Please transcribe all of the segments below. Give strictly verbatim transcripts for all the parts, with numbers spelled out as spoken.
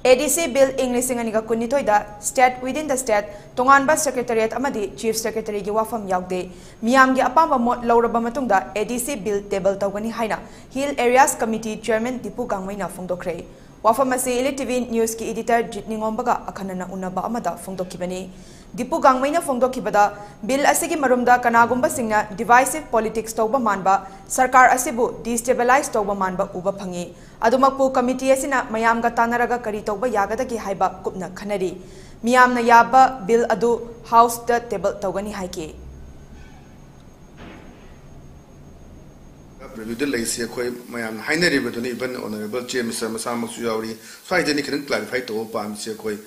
ADC Bill ꯏꯪ ꯂꯤꯁꯤꯡ ꯑꯅꯤꯒ ꯀꯨꯟꯅꯤꯊꯣꯏꯗ State within the State ꯇꯣꯉꯥꯟꯕ Secretariat ꯑꯃꯗꯤ Chief Secretaryꯒꯤ ꯋꯥꯐꯝ ꯌꯥꯎꯗꯦ꯫ ꯃꯤꯌꯥꯝꯒꯤ ꯑꯄꯥꯝꯕ ꯃꯣꯠ ꯂꯧꯔꯕ ꯃꯇꯨꯡꯗ ADC Bill table ꯇꯧꯒꯅꯤ ꯍꯥꯏꯅ Hill Areas Committee Chairman Dipu ꯒꯥꯡꯃꯩꯅ ꯐꯣꯡꯗꯣꯛꯈ꯭ꯔꯦ꯫ ꯋꯥꯐꯝ ꯑꯁꯤ Elite TV Newsꯀꯤ editor ꯖꯤꯠ ꯅꯤꯉꯣꯝꯕꯒ ꯑꯈꯟꯅꯅ ꯎꯅꯕ ꯑꯃꯗ ꯐꯣꯡꯗꯣꯛꯈꯤꯕꯅꯤ꯫ ꯗꯤꯄꯨ ꯒꯥꯡꯃꯩꯅ ꯐꯣꯡꯗꯣꯛꯈꯤꯕꯗ, Bill ꯑꯁꯤꯒꯤ ꯃꯔꯨꯝꯗ ꯀꯅꯥꯒꯨꯝꯕꯁꯤꯡꯅ divisive politics ꯇꯧꯕ ꯃꯥꯟꯕ, ꯁꯔꯀꯥꯔ ꯑꯁꯤꯕꯨ destabilize ꯇꯧꯕ ꯃꯥꯟꯕ ꯎꯕ ꯐꯪꯏ꯫ ꯑꯗꯨꯃꯛꯄꯨ committee ꯑꯁꯤꯅ ꯃꯌꯥꯝꯒ ꯇꯥꯟꯅꯔꯒ ꯀꯔꯤ ꯇꯧꯕ ꯌꯥꯒꯗꯒꯦ ꯍꯥꯏꯕ ꯀꯨꯞꯅ ꯈꯟꯅꯔꯤ꯫ ꯃꯤꯌꯥꯝꯅ ꯌꯥꯕ Bill ꯑꯗꯨ Houseꯇ table ꯇꯧꯒꯅꯤ ꯍꯥꯏꯈꯤ꯫ Previewꯗ ꯂꯩꯁꯤ ꯑꯩꯈꯣꯏ ꯃꯌꯥꯝꯅ ꯍꯥꯏꯅꯔꯤꯕꯗꯨꯅꯤ, even Honourable Chair Minister ꯃꯁꯥꯃꯛꯁꯨ ꯌꯥꯎꯔꯤ꯫ ꯁ꯭ꯋꯥꯏꯗꯅꯤ ꯈꯤꯇꯪ clarify ꯇꯧꯕ ꯄꯥꯝꯃꯤꯁꯤ꯫ ꯑꯩꯈꯣꯏ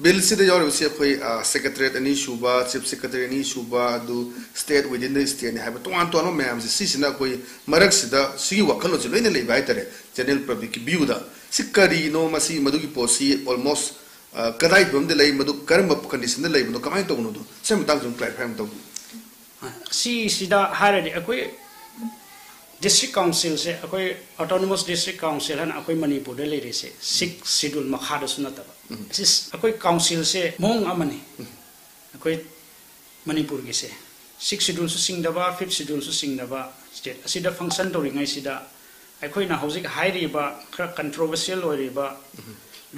Billꯁꯤꯗ ꯌꯥꯎꯔꯤꯕꯁꯤ ꯑꯩꯈꯣꯏ, ꯑ, Secretariat ꯑꯅꯤꯁꯨꯕ, Chief Secretary ꯑꯅꯤꯁꯨꯕ, ꯑꯗꯨ State within the Stateꯅꯤ ꯍꯥꯏꯕ ꯇꯣꯉꯥꯟ ꯇꯣꯉꯥꯟꯕ ꯃꯌꯥꯝꯁꯦ, ꯁꯤꯁꯤꯅ ꯑꯩꯈꯣꯏ ꯃꯔꯛꯁꯤꯗ ꯁꯤꯒꯤ ꯋꯥꯈꯜꯂꯣꯟꯁꯤ ꯂꯣꯏꯅ ꯂꯩꯕ ꯍꯥꯏꯇꯥꯔꯦ, general publicꯀꯤ viewꯗ꯫ ꯁꯤ ꯀꯔꯤꯅꯣ, ꯃꯁꯤ ꯃꯗꯨꯒꯤ ꯄꯣꯠꯁꯤ almost, ꯑ, ꯀꯗꯥꯏ ꯐꯤꯕꯝꯗ ꯂꯩ, ꯃꯗꯨ ꯀꯔꯝꯕ conditionꯗ ꯂꯩꯕꯅꯣ, ꯀꯃꯥꯏꯅ ꯇꯧꯕꯅꯣꯗꯣ, ꯁꯤ ꯃꯇꯥꯡꯁꯤ ꯑꯗꯨꯝ clarify ꯑꯃ ꯇꯧꯕꯤꯌꯨ꯫ ꯁꯤꯁꯤꯗ ꯍꯥꯏꯔꯗꯤ ꯑꯩꯈꯣꯏ district councilꯁꯦ, ꯑꯩꯈꯣꯏ autonomous district council ꯍꯥꯏꯅ ꯑꯩꯈꯣꯏ ꯃꯅꯤꯄꯨꯔꯗ ꯂꯩꯔꯤꯁꯦ Sixth Schedule ꯃꯈꯥꯗꯁꯨ ꯅꯠꯇꯕ, ꯑꯁꯤ ꯑꯩꯈꯣꯏ councilꯁꯦ ꯃꯑꯣꯡ ꯑꯃꯅꯤ꯫ ꯑꯩꯈꯣꯏ ꯃꯅꯤꯄꯨꯔꯒꯤꯁꯦ Sixth Scheduleꯁꯨ ꯆꯤꯡꯗꯕ, Fifth Scheduleꯁꯨ ꯆꯤꯡꯗꯕ state ꯑꯁꯤꯗ function ꯇꯧꯔꯤꯉꯩꯁꯤꯗ ꯑꯩꯈꯣꯏꯅ ꯍꯧꯖꯤꯛ ꯍꯥꯏꯔꯤꯕ ꯈꯔ controversial ꯑꯣꯏꯔꯤꯕ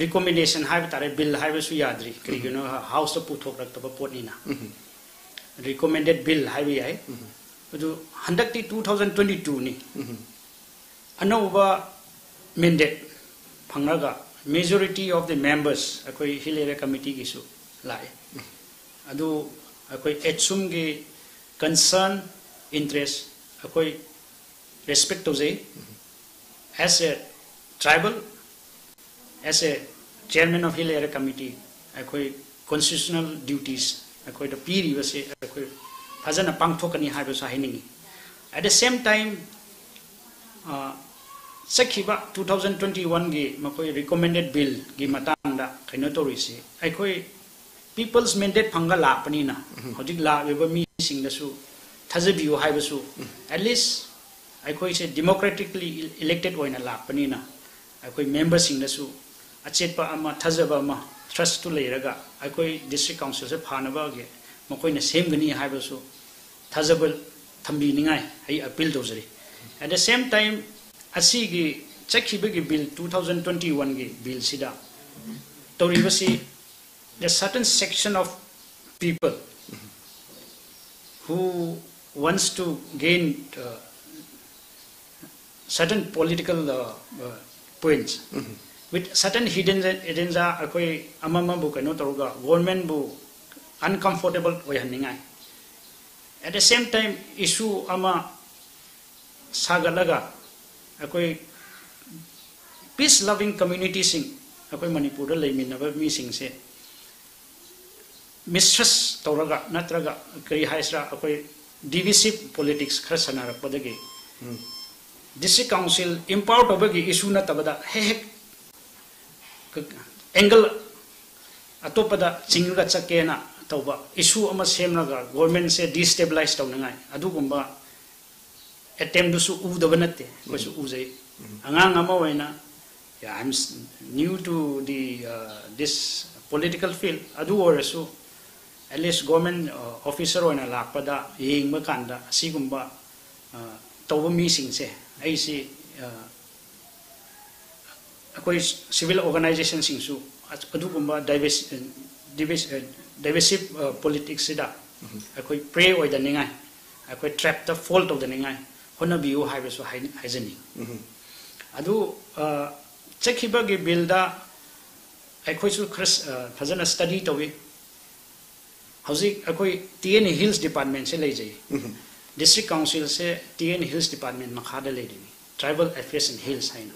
recommendation ꯍꯥꯏꯕ ꯇꯥꯔꯦ, bill ꯍꯥꯏꯕꯁꯨ ꯌꯥꯗ꯭ꯔꯤ, ꯀꯔꯤꯒꯤꯅꯣ Houseꯇ ꯄꯨꯊꯣꯛꯂꯛꯇꯕ ꯄꯣꯠꯅꯤꯅ꯫ Recommended bill ꯍꯥꯏꯕ ꯌꯥꯏ꯫ ꯑꯗꯨ ꯍꯟꯗꯛꯇꯤ two thousand twenty twoꯅꯤ꯫ ꯑꯅꯧꯕ mandate ꯐꯪꯂꯒ majority of the members ꯑꯩꯈꯣꯏ Hill Area Committeeꯒꯤꯁꯨ ꯂꯥꯛꯑꯦ꯫ ꯑꯗꯨ ꯑꯩꯈꯣꯏ ATSUMꯒꯤ concern, interest ꯑꯩꯈꯣꯏ respect ꯇꯧꯖꯩ꯫ As a tribal, as a chairman of Hill Area Committee, ꯑꯩꯈꯣꯏ constitutional duties ꯑꯩꯈꯣꯏꯗ ꯄꯤꯔꯤꯕꯁꯦ ꯑꯩꯈꯣꯏ ꯐꯖꯅ ꯄꯥꯡꯊꯣꯛꯀꯅꯤ ꯍꯥꯏꯕꯁꯨ ꯍꯥꯏꯅꯤꯡꯏ꯫ At the same time, ꯑ, ꯆꯠꯈꯤꯕ two thousand twenty oneꯒꯤ ꯃꯈꯣꯏ recommended billꯒꯤ ꯃꯇꯥꯡꯗ ꯀꯩꯅꯣ ꯇꯧꯔꯤꯁꯤ, ꯑꯩꯈꯣꯏ people's mandate ꯐꯪꯉ ꯂꯥꯛꯄꯅꯤꯅ, ꯍꯧꯖꯤꯛ ꯂꯥꯛꯂꯤꯕ ꯃꯤꯁꯤꯡꯗꯁꯨ ꯊꯥꯖꯕꯤꯌꯨ ꯍꯥꯏꯕꯁꯨ, at least ꯑꯩꯈꯣꯏꯁꯦ democratically elected ꯑꯣꯏꯅ ꯂꯥꯛꯄꯅꯤꯅ, ꯑꯩꯈꯣꯏ memberꯁꯤꯡꯗꯁꯨ ꯑꯆꯦꯠꯄ ꯑꯃ, ꯊꯥꯖꯕ ꯑꯃ, trust ꯇꯨ ꯂꯩꯔꯒ ꯑꯩꯈꯣꯏ district council ꯁꯦ ꯐꯥꯅꯕꯒꯤ ꯃꯈꯣꯏꯅ ꯁꯦꯝꯒꯅꯤ ꯍꯥꯏꯕꯁꯨ ꯊꯥꯖꯕ ꯊꯝꯕꯤꯅꯤꯡꯉꯥꯏ ꯑꯩ appeal ꯇꯧꯖꯔꯤ꯫ At the same time, ꯑꯁꯤꯒꯤ ꯆꯠꯈꯤꯕꯒꯤ bill, two thousand twenty one ꯒꯤ bill ꯁꯤꯗ ꯇꯧꯔꯤꯕꯁꯤ, the certain section of people who wants to gain, uh, certain political, uh, uh, points with certain hidden agenda, ꯑꯩꯈꯣꯏ ꯑꯃꯃꯕꯨ ꯀꯩꯅꯣ ꯇꯧꯔꯒ government ꯕꯨ uncomfortable ꯑꯣꯏꯍꯟꯅꯤꯡꯉꯥꯏ, at the same time issue ꯑꯃ ꯁꯥꯒꯠꯂꯒ ꯑꯩꯈꯣꯏ peace loving community ꯁꯤꯡ, ꯑꯩꯈꯣꯏ ꯃꯅꯤꯄꯨꯔꯗ ꯂꯩꯃꯤꯟꯅꯕ ꯃꯤꯁꯤꯡꯁꯦ mistrust ꯇꯧꯔꯒ, ꯅꯠꯇ꯭ꯔꯒ ꯀꯔꯤ ꯍꯥꯏꯁꯤꯔꯥ, ꯑꯩꯈꯣꯏ divisive politics ꯈꯔ ꯁꯥꯟꯅꯔꯛꯄꯗꯒꯤ district council empower ꯇꯧꯕꯒꯤ issue ꯅꯠꯇꯕꯗ ꯍꯦꯛ ꯍꯦꯛ angle ꯑꯇꯣꯞꯄꯗ ꯆꯤꯡꯉꯒ ꯆꯠꯀꯦꯅ ꯇꯧꯕ issue ꯑꯃ ꯁꯦꯝꯂꯒ government ꯁꯦ destabilize ꯇꯧꯅꯤꯡꯉꯥꯏ ꯑꯗꯨꯒꯨꯝꯕ attempt ꯗꯨꯁꯨ ꯎꯗꯕ ꯅꯠꯇꯦ, ꯑꯩꯈꯣꯏꯁꯨ ꯎꯖꯩ꯫ ꯑꯉꯥꯡ ꯑꯃ ꯑꯣꯏꯅ, yeah, I'm s- new to the, uh, this political field, ꯑꯗꯨ ꯑꯣꯏꯔꯁꯨ at least government, uh, officer ꯑꯣꯏꯅ ꯂꯥꯛꯄꯗ ꯌꯦꯡꯕ ꯀꯥꯟꯗ ꯑꯁꯤꯒꯨꯝꯕ, uh, ꯇꯧꯕ ꯃꯤꯁꯤꯡꯁꯦ ꯑꯩꯁꯤ, uh, ꯑꯩꯈꯣꯏ civil organization ꯁꯤꯡꯁꯨ ꯑꯗꯨꯒꯨꯝꯕ divisive, divisive politics ꯁꯤꯗ ꯑꯩꯈꯣꯏ prey ꯑꯣꯏꯗꯅꯤꯡꯉꯥꯏ, ꯑꯩꯈꯣꯏ trap ꯇ fall ꯇꯧꯗꯅꯤꯡꯉꯥꯏ ꯍꯣꯠꯅꯕꯤꯌꯨ ꯍꯥꯏꯕꯁꯨ ꯍꯥꯏ- ꯍꯥꯏꯖꯅꯤꯡꯉꯤ꯫ ꯑꯗꯨ, ꯑ, ꯆꯠꯈꯤꯕꯒꯤ bill ꯗ ꯑꯩꯈꯣꯏꯁꯨ ꯈꯔ ꯁ- ꯑ, ꯐꯖꯅ study ꯇꯧꯏ꯫ ꯍꯧꯖꯤꯛ ꯑꯩꯈꯣꯏ T N Hills Department ꯁꯦ ꯂꯩꯖꯩ꯫ District Council ꯁꯦ T N Hills Department ꯃꯈꯥꯗ ꯂꯩꯔꯤꯅꯤ, Tribal Affairs and Hills ꯍꯥꯏꯅ꯫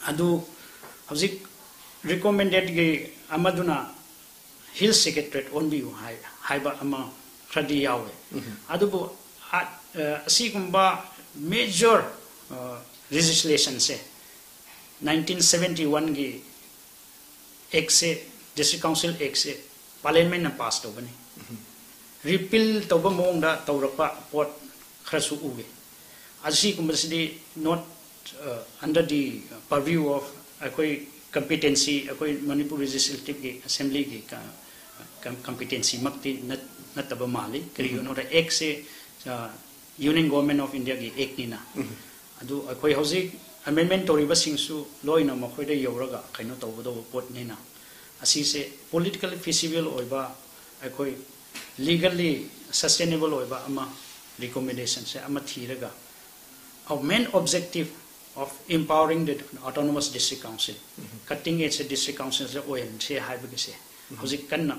ꯑꯗꯨ ꯍꯧꯖꯤꯛ recommended ꯒꯤ ꯑꯃꯗꯨꯅ Hills Secretariat ꯑꯣꯟꯕꯤꯌꯨ ꯍꯥꯏ- ꯍꯥꯏꯕ ꯑꯃ ꯈꯔꯗꯤ ꯌꯥꯎꯋꯦ꯫ ꯑꯗꯨꯕꯨ ꯑ- ꯑ, ꯑꯁꯤꯒꯨꯝꯕ major, ꯑ, legislation ꯁꯦ nineteen seventy one ꯒꯤ Act ꯁꯦ, District Council Act ꯁꯦ Parliament ꯅ pass ꯇꯧꯕꯅꯤ꯫ Repeal ꯇꯧꯕ ꯃꯑꯣꯡꯗ ꯇꯧꯔꯛꯄ ꯄꯣꯠ ꯈꯔꯁꯨ ꯎꯏ꯫ ꯑꯁꯤꯒꯨꯝꯕꯁꯤꯗꯤ not, uh, under the purview of ꯑꯩꯈꯣꯏ ꯀꯝꯄꯤꯇꯦꯟꯁꯤ ꯑꯩꯈꯣꯏ ꯃꯅꯤꯄꯨꯔ ꯂꯦꯖꯤꯁꯂꯦꯇꯤꯚꯀꯤ ꯑꯦꯁꯦꯝꯕ꯭ꯂꯤꯒꯤ ꯀꯝꯄꯤꯇꯦꯟꯁꯤꯃꯛꯇꯤ ꯅꯠꯇꯕ ꯃꯥꯜꯂꯤ꯫ ꯀꯔꯤꯒꯤꯅꯣꯗ ꯑꯦꯛꯁꯦ ꯌꯨꯅꯤꯌꯟ ꯒꯣꯔꯃꯦꯟ ꯑꯣꯐ ꯏꯟꯗꯤꯌꯥꯒꯤ ꯑꯦꯛꯅꯤꯅ꯫ ꯑꯗꯨ ꯑꯩꯈꯣꯏ ꯍꯧꯖꯤꯛ ꯑꯦꯃꯦꯟꯃꯦꯟ ꯇꯧꯔꯤꯕꯁꯤꯡꯁꯨ ꯂꯣꯏꯅ ꯃꯈꯣꯏꯗ ꯌꯧꯔꯒ ꯀꯩꯅꯣ ꯇꯧꯒꯗꯧꯕ ꯄꯣꯠꯅꯤꯅ꯫ ꯑꯁꯤꯁꯦ ꯄꯣꯂꯤꯇꯤꯀꯦꯜ ꯐꯤꯖꯤꯕꯜ ꯑꯣꯏꯕ, ꯑꯩꯈꯣꯏ ꯂꯤꯒꯜꯂꯤ ꯁꯁꯇꯦꯅꯦꯕꯜ ꯑꯣꯏꯕ ꯑꯃ ꯔꯤꯀꯣꯃꯦꯟꯗꯦꯁꯟꯁꯦ ꯑꯃ ꯊꯤꯔꯒ, our main objective of empowering the autonomous district council, cutting edge district councilꯁꯦ ꯑꯣꯏꯍꯟꯁꯦ ꯍꯥꯏꯕꯒꯤꯁꯦ ꯍꯧꯖꯤꯛ ꯀꯟꯅ